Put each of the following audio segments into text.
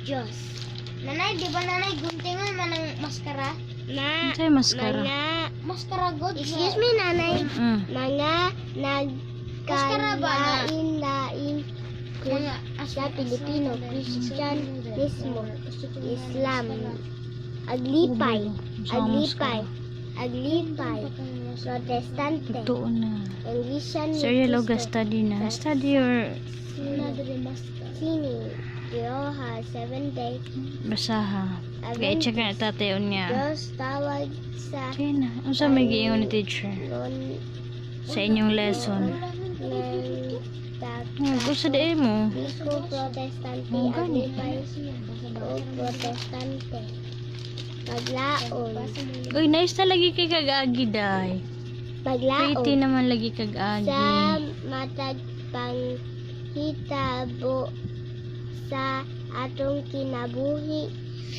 Diyos. Nanay, di ba, nanay, guntingan man ang maskara? Ma, Unsay maskara? mga, maskara god. Excuse me, nanay. Mga Maskara ba na? nagkalain-lain sa Pilipino, Christianismo, Islam, Aglipay, Unsa ang Aglipay, maskara? Aglipay, Protestante, Totoo na. Iglesia ni Sir Yellow, Cristo, study na. Study your Sini, Rioja, Seven Day, basaha. Kaya i-check na tatay niya. Diyos tawag sa Sige na. Unsa may giingon ni teacher non sa inyong lesson? ng Gusto di mo. Katoliko, Protestante, Oh, gani. Aglipay, o Protestante. Paglaon. Uy, nice na lagi kay kag-agi, day. Paglaon. Pretty naman lagi kag-agi. Sa matag panghitabo sa atong kinabuhi,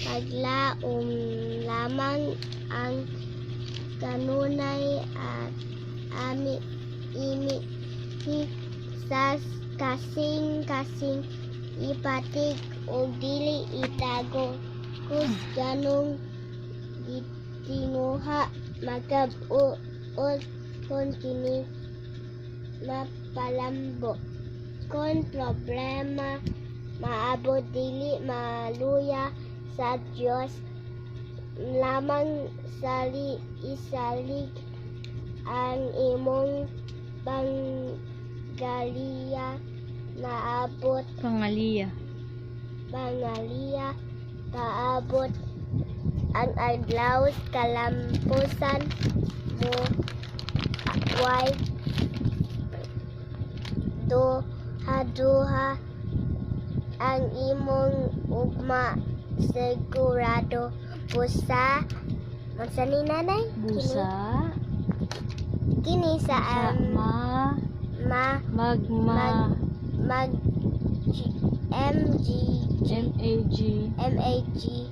paglaom lamang ang kanunay at ami imi hi sa kasing kasing ipatik og dili itago kus ganong gitinguha magkab-ot kon kini mapalambo. Kon problema maabot, dili maluya, sa Dios lamang sali isalig ang imong pangaliya maabot. Pangaliya. Pangaliya paabot ang adlaw kalampusan mo way duha duha ang imong ugma sigurado busa unsa ni, nanay? Busa. Kini, kini sa Sa ma. Ma Magma. Mag G, M G M A G. M A G.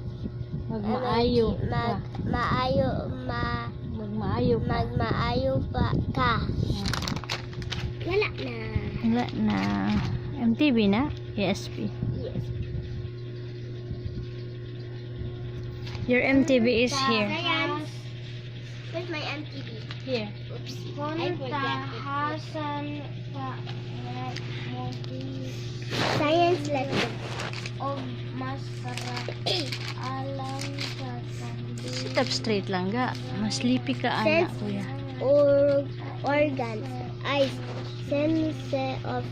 Magmaayo Mag ka. Maayo ma. Magmaayo ka. Magmaayo pa ka. Wala na. Wala na. MTB na? ESP. Yes. Your MTB is here. Science. Where's my MTB? Here. Oops, I forgot. Hasan pa mo Science lesson. Og maskara alang sa kandi. Sit up straight lang ga. Mas sleepy ka ana, Sense. kuya. Or organs. Eyes. Sense of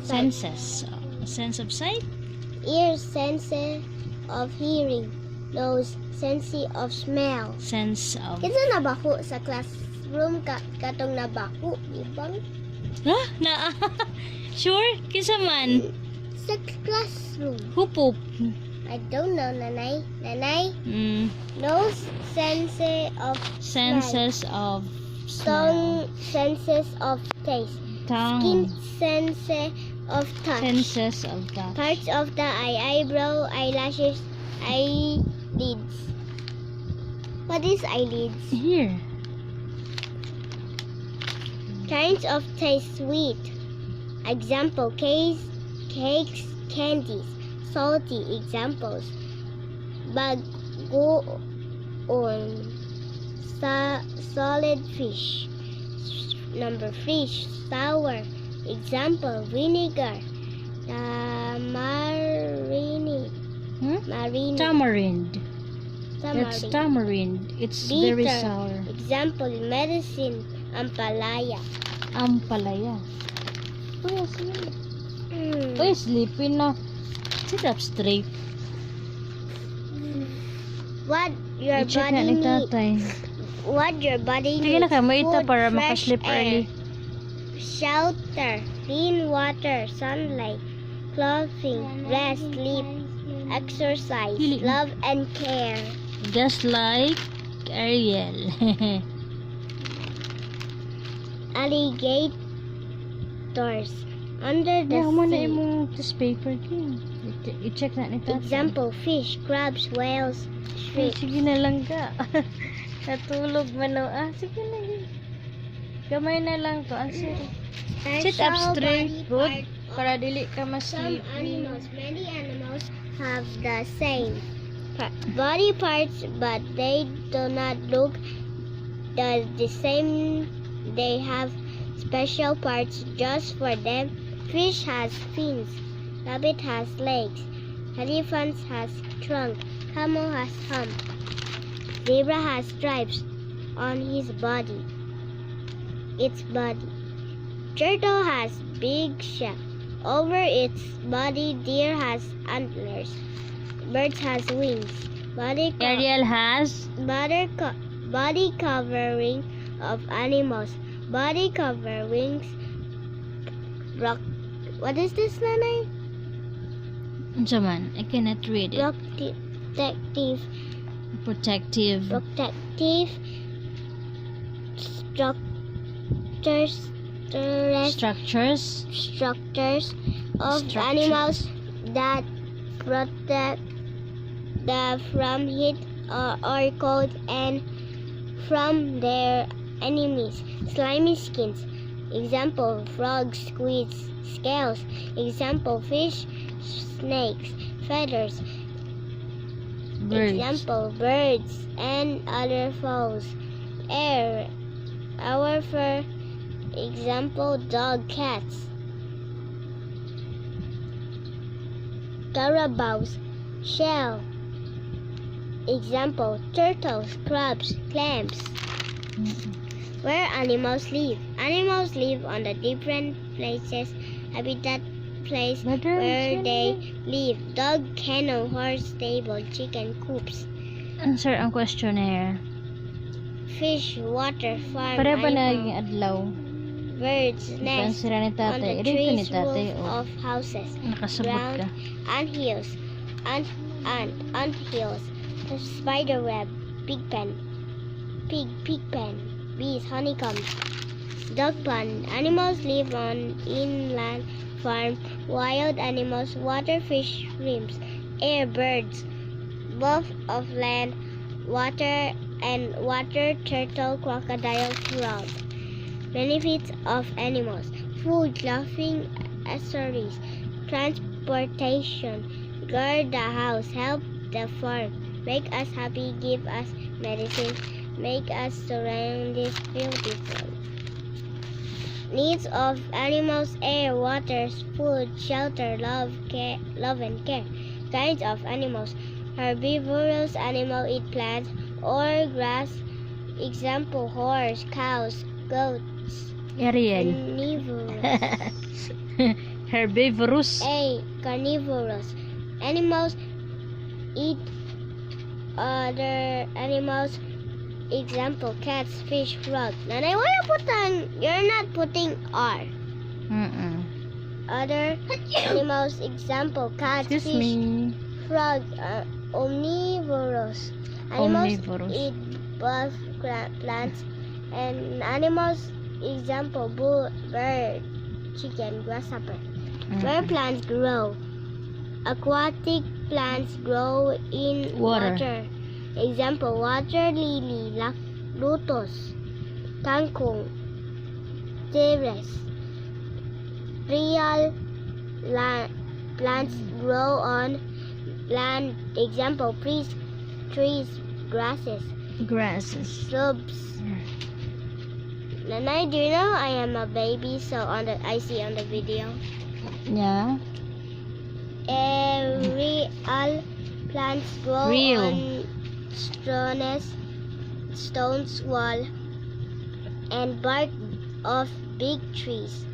sight. Senses. Sense of sight? Ears. Sense of hearing. Nose. Sense of smell. Sense of. Kinsa nabaho sa classroom ka katong nabaho, di ba? Ha? Na? Sure? Kinsa man? Sa classroom. Who poop? I don't know, nanay. Nanay, nose, sense of Senses of smell. Tongue, senses of taste. Skin, Tongue. Sense of touch. Senses of touch. Parts of the eye, eyebrow, eyelashes, eyelids. What is eyelids? Here. Kinds of taste: sweet. Example, cakes, cakes, candies. Salty examples. Bagoong. Solid fish. Number fish, sour. Example, vinegar. Tamarini. Marini. Tamarind. That's Tamarind. Tamarind. It's very Bitter. Sour. Example, medicine, ampalaya. Ampalaya. Kuya, sige. Uy, sleepy na. Sit up straight. What your I-check na body ni need. Tatay. What your body Sige na needs. kayo, maita Food, para fresh makasleep air, early. shelter, clean water, sunlight, clothing, rest, sleep, exercise, Dili. Love and care. Just like Ariel. Alligators under the Yeah, mo na sea. Imong test paper kin. I-check na ni tatay. Example, fish, crabs, whales, Ay, shrimp. sige na lang ka. Natulog man o. Ah, sige na. Gid. Gamay na lang to. Answer. Sit up Special straight. Body Good. part of Para dili ka some ma-sleepy. animals, many animals have the same body parts, but they do not look the same. They have special parts just for them. Fish has fins. Rabbit has legs. Elephant has trunk. Camel has hump. Zebra has stripes on his body. Its body. Turtle has big shell over its body. Deer has antlers. Birds has wings. Ariel has Body covering of animals. Body coverings. Rock. What is this, Nanay? Unsa man? I cannot read it. Protective. Protective. Protective structures. Structures. Structures of Structures. Animals that protect the from heat or cold and from their enemies. Slimy skins. Example: frogs, squids, scales. Example: fish, snakes, feathers. Birds. Example: birds and other fowls. Air. Our fur. Example: dog, cats. Carabaos. Shell. Example: turtles, crabs, clams. Where animals live. Animals live on the different places, habitat, place Brother, where sino they live. Dog kennel, horse stable, chicken coops, Answer ang questionnaire. Fish, water, farm, Pareho ba animal, naging adlaw? Birds, nest Sira ni on tatay. The Iri ko ni trees, tatay. roof Oh. of houses, Nakasabot ground, ka. Ant hills, ant hills, spider web, pig pen, pig pen, bees, honeycombs, dog pond. Animals live on inland farm, wild animals, water, fish, shrimps, air, birds, both of land, water, and water, turtle, crocodile, frog. Benefits of animals: food, clothing, accessories, transportation, guard the house, help the farm, make us happy, give us medicine, make us surroundings beautiful. Needs of animals: air, water, food, shelter, love, care, love and care. Kinds of animals: herbivorous animal eat plants or grass. Example: horse, cows, goats. Ariel. Carnivorous. Herbivorous. A. Carnivorous. Animals eat other animals. Example: cats, fish, frog. Nanay, why you put on, you're not putting R. Other animals, example: cats, Excuse fish, me. Frog, omnivorous. Animals Omnivorous. Eat both plants and animals. Example: bull, bird, chicken, grasshopper. Where plants grow. Aquatic plants grow in Water. Water. Example: water lily, lotus, kangkong, terrace. Real plants grow on land. Example: trees, grasses, Grasses. Shrubs. Nanay, do you know I am a baby? So on the I see on the video. Yeah. Aerial plants grow Real. On stones, stones wall, and bark of big trees.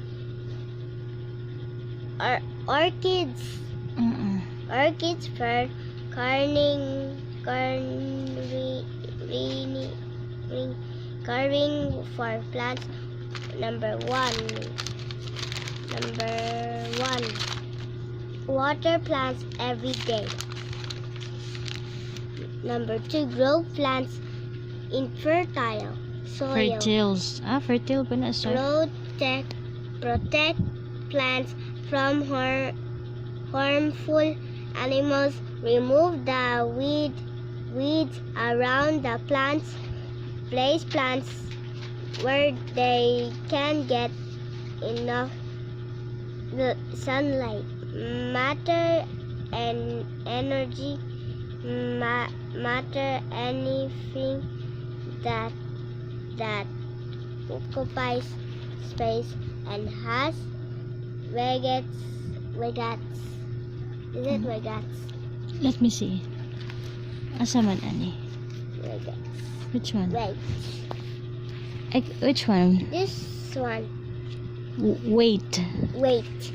Orchids, orchids for carning, carning, carving for plants. Number one. Number one. Water plants every day. Number two, grow plants in fertile soil. Fertiles. Ah, fertile ba na soil? Protect plants from harmful animals. Remove the weeds around the plants. Place plants where they can get enough the sunlight. Matter and energy, matter, anything that occupies space and has weights. Weights. Is it weights? Let me see. Asa man ani? Weights. Which one? Weights. Eh, which one? This one. Wait. Weight.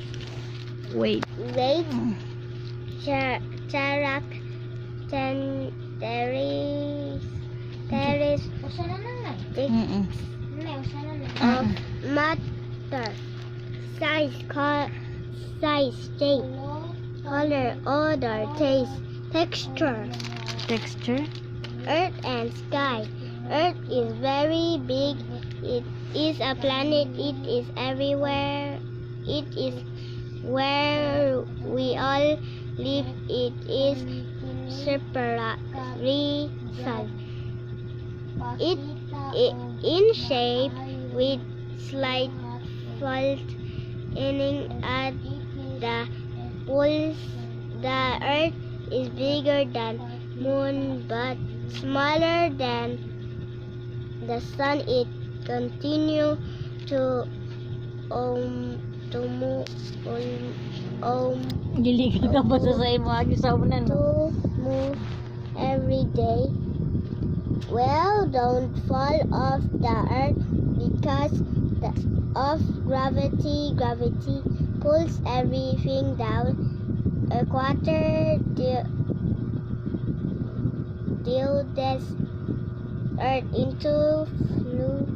Wait. Weight. Charak. Ten. There is. There is. Usa na na. Nay, usa na na. Of matter. Size, size, shape, color, odor, taste, texture. Texture. Earth and sky. Earth is very big. It is a planet. It is everywhere. It is where we all live. It is separate. It in shape with slight fault ending at the poles. The Earth is bigger than moon but smaller than the sun. It continue to move Dili ka kabasa sa imo agi sa unan. To move every day. Well, don't fall off the Earth because of gravity. Gravity pulls everything down. A quarter divides Earth into two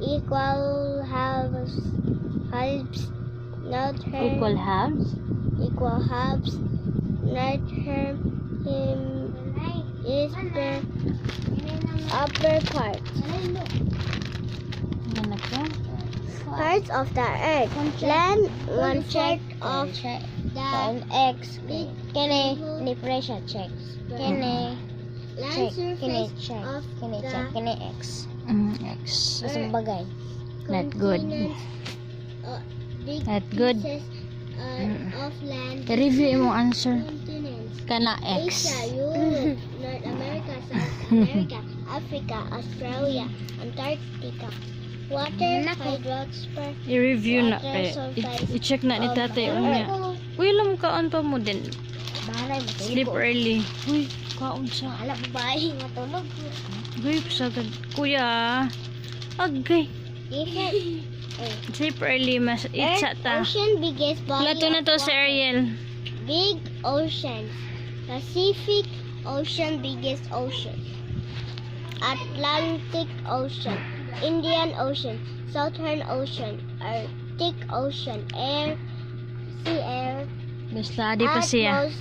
equal halves. Northern Equal halves. Equal halves. Northern him is the upper part. Ano ka? Parts of the Earth. Land, one check of the An X. Big Kene ni pressure check. Kene land check. Kene surface check. Of Kene the check. Kene X. X. Isang bagay. Not good. Continents, big Not good. pieces of land. I-review imong answer. Continents. Kana X. Asia, Europe, North America, South America, Africa, Australia, Antarctica. Water, hydrosphere, I-review na. water Eh, surface i-check na ni of tatay the unya. Earth. Uy, alam kaon pa mo din. Bahala mo. Sleep early. Uy, kaon sa. Bahala babae matulog. Uy, sagad. Kuya. Agay. Different Sleep early, mas itsa Earth, ta. ocean, biggest body Plato na of to si water. Ariel. Big oceans. Pacific Ocean, biggest ocean. Atlantic Ocean, Indian Ocean, Southern Ocean, Arctic Ocean, air, sea air, Basta di pa siya.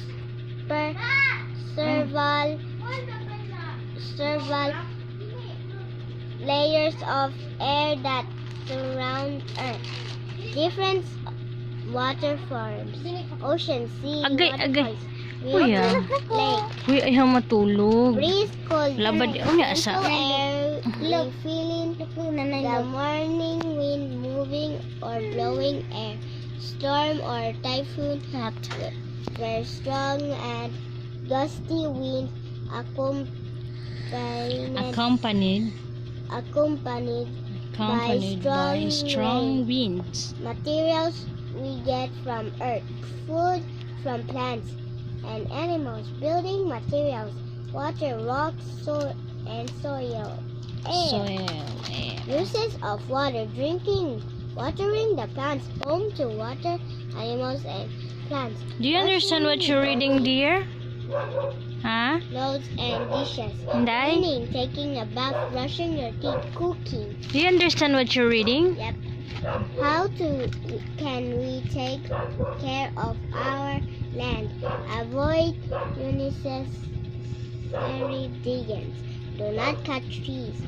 Atmosphere, several layers of air that surround Earth. Different water forms, ocean, sea, Agay, agay. waterfalls, Kuya. river, lake, Uy, ayaw matulog. breeze, cold, Labad, unya sa. gentle air, look, feeling the morning wind moving or blowing air, storm or typhoon, where strong and gusty winds accompanied, Accompanied. Accompanied Accompanied by strong strong winds. Materials we get from Earth, food from plants and animals, building materials, water, rocks, soil, and soil, air. Soil, air. Uses of water: drinking, watering the plants, home to water, animals and plants. Do you understand what you're reading, dear? Huh? Clothes and dishes. Inday? Cleaning, taking a bath, brushing your teeth, cooking. Do you understand what you're reading? Yep. How to can we take care of our land? Avoid unnecessary diggings. Do not cut trees.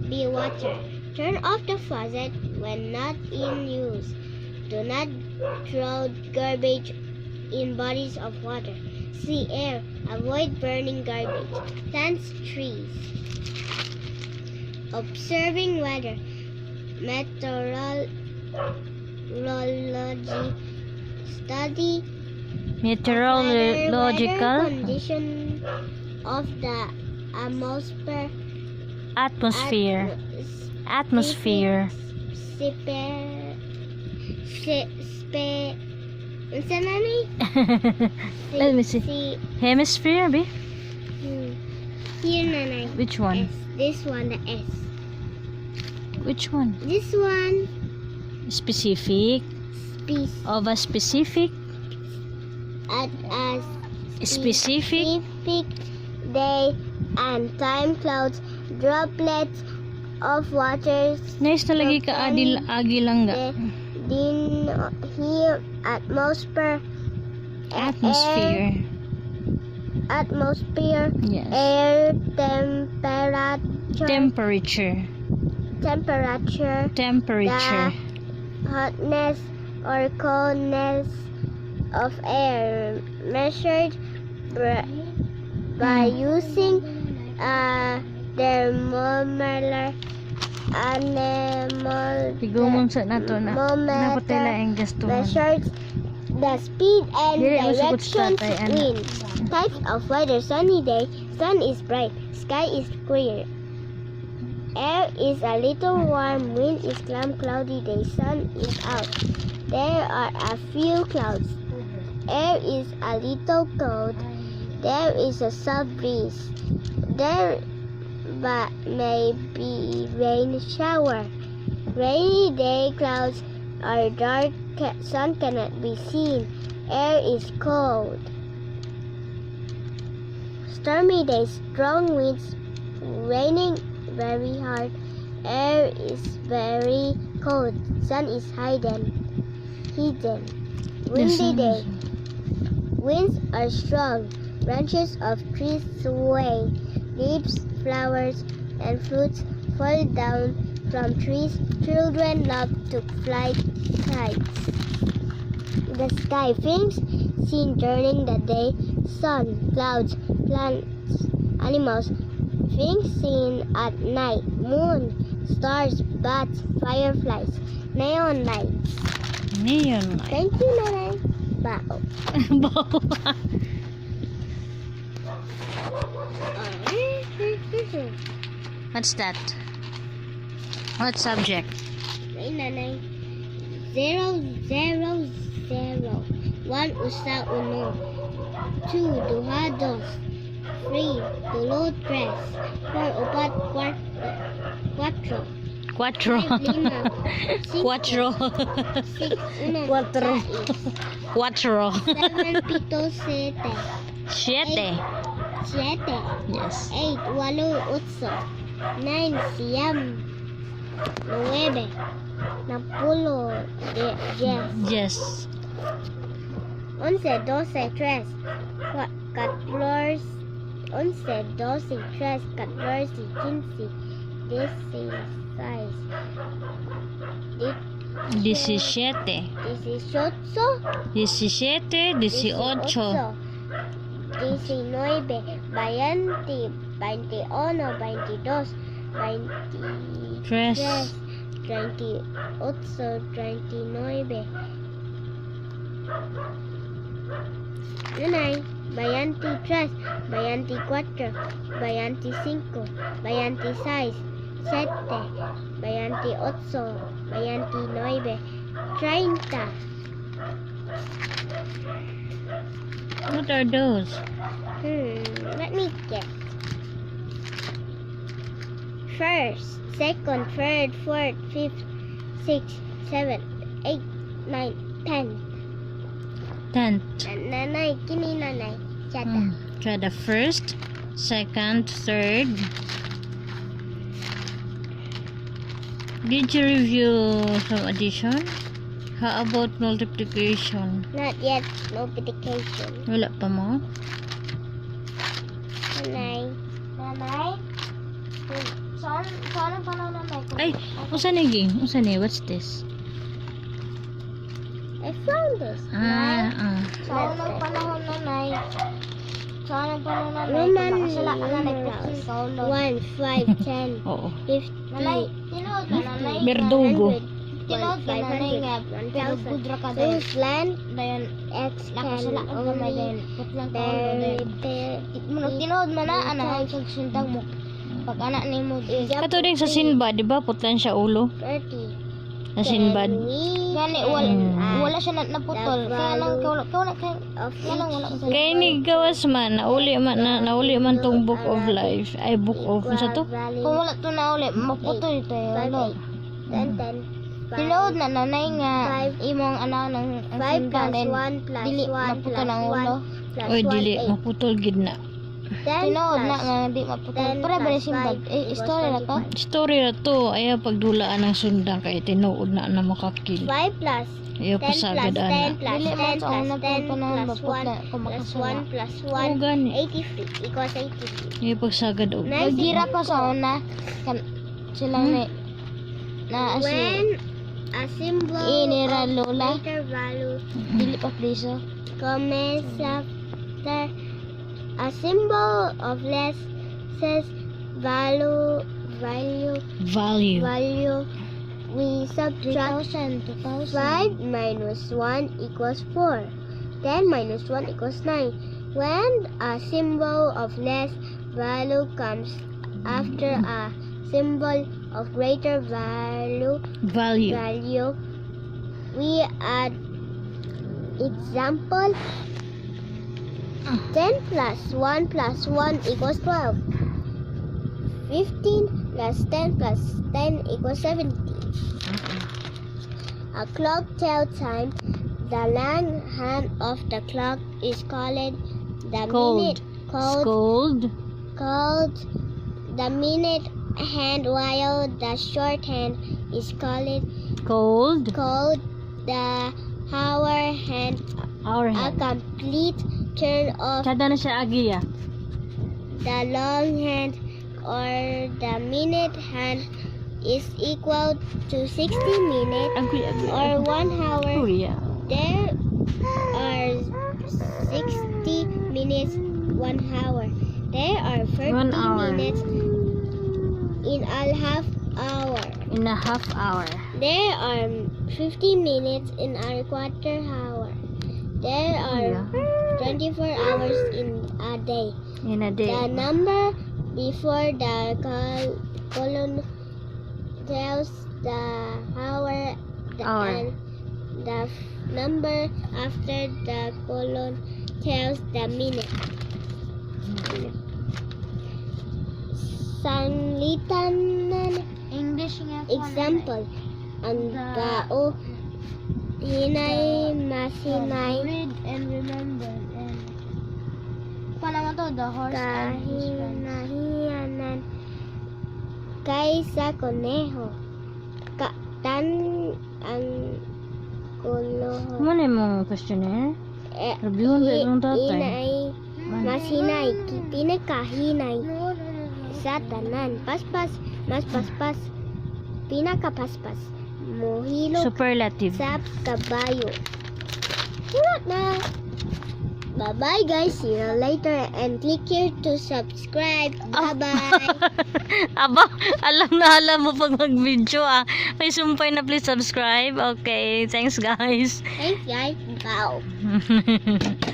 Be water. Turn off the faucet when not in use. Do not throw garbage in bodies of water. Sea air. Avoid burning garbage. Plants trees. Observing weather. Meteorology. Study Meteorological weather condition of the atmosphere. Atmosphere. Atmosphere. Spe, spe, unsa na ni? Let me see. Si, Hemisphere, B? Here, nanay. Which one? S. This one, the S. Which one? This one, Specific. Space. Of a specific. At a Specific. Specific day and time, clouds, droplets of water. Nice na lagi ka adil agi lang ga. Din here atmosphere. Atmosphere. Air, atmosphere. Yes. Air temperature. Temperature. Temperature. Temperature. The hotness or coldness of air measured by using a thermometer, anemometer, Tigumon sa nato na. Napatay laing gastuhan. measures the speed and Dili mo sugot sa direction tatay, of ana. wind. Types of weather: sunny day, sun is bright, sky is clear. Air is a little warm, wind is calm, cloudy day, sun is out. There are a few clouds. Air is a little cold. There is a soft breeze. There but may be rain shower. Rainy day, clouds are dark, sun cannot be seen. Air is cold. Stormy days, strong winds, raining very hard. Air is very cold. Sun is hidden. Hidden. Windy day. Winds are strong. Branches of trees sway. Leaves, flowers, and fruits fall down from trees. Children love to fly kites. The sky, things seen during the day: sun, clouds, plants, animals. Things seen at night: moon, stars, bats, fireflies, neon lights. Neon light. Thank you, Nanay. Bao. Bao. What's that? What subject? Wait, Nanay. Zero, zero, zero. One, usa, uno. Two, duha, dos. Three, tulo, tres. Four, upat, cuatro. Cuatro. Five, lima. Cinco, Cuatro. six, uno, Cuatro. Sais. Cuatro. Seven, pito, siete. Siete. Siete. Yes. Eight, walo, otso. Nine, siyam. Nueve. Napulo, diez. Yes. 11, 12, tres, 14, 11, 12, tres, 14, 15, 16, 17. 18, 17, 18. 19, 20, 21, 22, 23, Tres. 38, 39. Nanay, 23, 24, 25, 26, 7, 28, 29, 30. What are those? Let me guess. First, second, third, fourth, fifth, sixth, seventh, eighth, nine, 10. Tenth. Nanay, kini nanay. Chata. Try the first, second, third. Did you review some addition? How about multiplication? Not yet. Multiplication. Wala pa mo? Nanay. Nanay? Saan ang panahon, nanay? Ay, unsa ni ging? Unsa ni? What's this? I found this. Ah. Sa unang panahon, nanay. Sa unang panahon, nanay. Roman Kung nakasala ka na, numerals. nagpiksin ka ulo. 1, 5, 10, Oo. 50, Nanay, tinuod na, nanay. Berdugo. 100, equal Tinuod ka na 500, nga pero 1,000. good ra ka dayon. Since length Dayon x can nakasala ka gamay only dayon putlang ka ulo dayon. be Mo tinuod man na ana ang sundang mo. Pag ana nimo Kato din sa Sinbad, di ba? Putlan siya ulo. 30. Sa Sinbad. Gani wala wala siya na naputol. Kaya nang kawala kawala kay Of nganong wala ko Kaya ni gawas man, nauli man, nauli man tong Book of Life. Ay, Book of, sa to? Kung wala to na uli maputol ito Five, ulo. eight, 10, 10, five, Tinuod na nanay nga Five. imong ana nang ang five sundang plus dayon one plus dili one maputol plus ang one ulo. plus Oy, one, dili, eight. maputol gid na. 10 Tinuod na plus nga di maputol. 10 Pare ba plus ni Sinbad? 5 Eh, equals story na to. 25. Story na to, ayaw pagdulaan ang sundang kay tinuod na na makakil. 5 plus Ayaw 10 plus pasagad 10 ana. plus Dili man 10 sa plus una 10 po panahon plus ba 1 putla kung plus makasala. 1 plus Oo 1, gani. 83 equals 83. Ayaw pagsagad og. Nine. Nagira pa sa una kan sila ni na si When a symbol Inira of Lola. greater value Dili pa preso. comes after a symbol of less says value value Value. value, we subtract. 3,000, 2,000. 5 minus 1 equals 4. 10 minus 1 equals 9. When a symbol of less value comes after a symbol of greater value, Value. value, we add. Example: 10 plus 1 plus 1 equals 12. 15 plus 10 plus 10 equals 17. A clock tells time. The long hand of the clock is called the Cold. minute called Scold. Called the minute hand, while the short hand is called Cold. Called the hour hand. Our A hand. Complete turn of Kada na siya agi ah. the long hand or the minute hand is equal to 60 minutes Agoy, agoy. or 1 hour. Agoy, ah. There are 60 minutes 1 hour. There are 30 1 hour. Minutes in a half hour. In a half hour. There are 50 minutes in a quarter hour. There are 24 hours in a day. In a day. The number before the colon tells the hour, Hour. And the number after the colon tells the minute. Sanglitanan. English nga po. Example, ang bao hinay mas hinay Read and remember and pa naman to, the horse and his friends. Kahinahiyanan kaysa koneho. Ka tan ang kuloho. Mo na imong questionnaire? Eh, Review ba itong tatay? Hinay, mas hinay, pinakahinay No. Sa tanan. Paspas, mas paspas, pinakapaspas. Mohilok Superlative. Sa kabayo. Wala na. Bye-bye, guys. See you later and click here to subscribe. Bye-bye. Aba, alam na alam mo pag mag-video ah. May sumpay na please subscribe. Okay, thanks, guys. Thanks, guys. Bye.